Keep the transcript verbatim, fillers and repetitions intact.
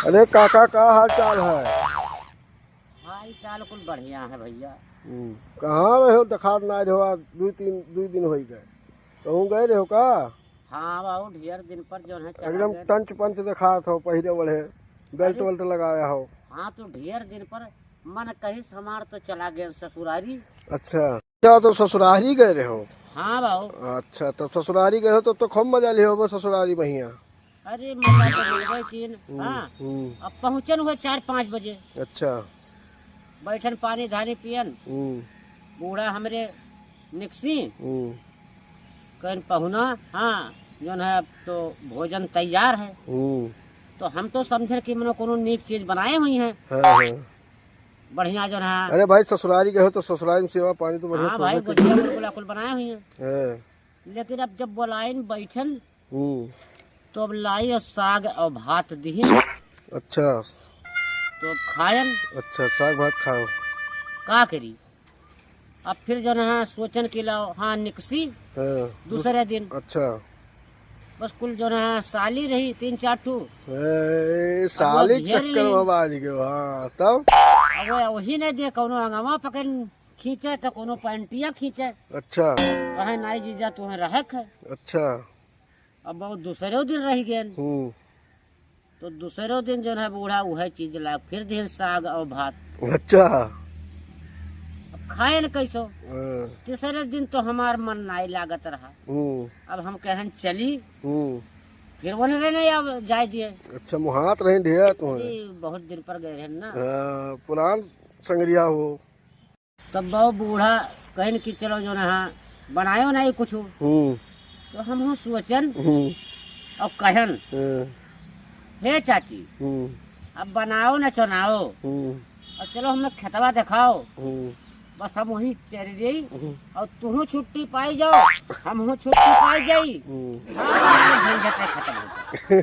अरे काका, का हाल चाल है? हाल चाल कुल बढ़िया है भैया। हम्म, कहाँ रहे हो, देखात नाहीं रहो, आज दुइ तीन, दुइ दिन होइ गए, कहूँ गए रहो का? हाँ बाबू, ढेर दिन पर जौन है चला एकदम गए। टंच पंच देखात हो, पहिरे ओढ़े, बेल्ट अरे वेल्ट लगाया हो। हाँ, तो ढेर दिन पर मन कहिस हमार तो चला गए ससुरारी। अच्छा, अच्छा, तो ससुरारी गए रहे हो? हाँ बाबू। अच्छा, तो ससुरारी गए हो तो, तो खूब मजा लिहे हो ससुरारी महिया। अरे मजा तो मिलबे कीन। हम्म, हाँ। हम्म। अब पहुँचन हुए चार पाँच बजे। अच्छा। बैठन पानी धानी पियन। हम्म। बूढ़ा हमरे निकसी। हम्म। कहन पहुना, हाँ, जौन है अब तो भोजन तैयार है। हम्म। तो हम तो समझे कि मनो कोनो नीक चीज बनाए हुई हैं। हाँ, हाँ। बढ़िया जौन है। अरे भाई, ससुरारी गए हो तो ससुरारी में सेवा पानी तो बढ़िया हाँ भाई, सोचना चाहिए। गुजिया गुलगुला कुल बनाए हुई हैं। हाँ। लेकिन अब जब बोलाइन बैठन, हम्म। तो अब लाई और साग और भात दिहिन। अच्छा। तो खायन। अच्छा, साग भात खाओ। का करी? अब फिर जौन है सोचन कि लाओ, हाँ, निकसी हाँ, दूसरे दूस-, दिन। अच्छा। बस कुल जौन है साली रही तीन चार ठू। ए, अब वो साली घेर चक्कर ली। में बाज गयो, हाँ, तब? अब वो वही नहीं दे, कौनो अंगवा पकड़ खींचे तो कौनो पैंटिया खींचे। अच्छा। कहे नाई जीजा, तुहे रहक है। अच्छा। अब वो दूसरे दिन रह गए। हम्म। तो दूसरे दिन जौन है बूढ़ा उहे चीज लाग, फिर दिन साग और भात। अच्छा। अब खाए न कैसो। हाँ। तीसरे दिन तो हमार मन नाई लागत रहा। हम्म। अब हम कहन चली। हम्म। फिर उन्हें नहीं अब जाए दिए। अच्छा, मुहात रहे ढेर तो है। अरे, बहुत दिन पर गए रहे ना। हाँ, पुरान संगरिया हो। तब वो बूढ़ा कहन कि चलो जौन है बनायो नाई कुछ। हम्म। तो हम हूँ सोचन हम्म। और कहन, हाँ। हे चाची, हम्म। अब बनाओ न चनाओ हम्म। और चलो हमें खेतवा देखाओ। हम्म। बस हम वहीं चल जाई हम्म। और तुहूँ छुट्टी पाई जाओ, हम हूँ छुट्टी पाई जाई। हम्म। हाँ, झंझट खत्म हो जाए।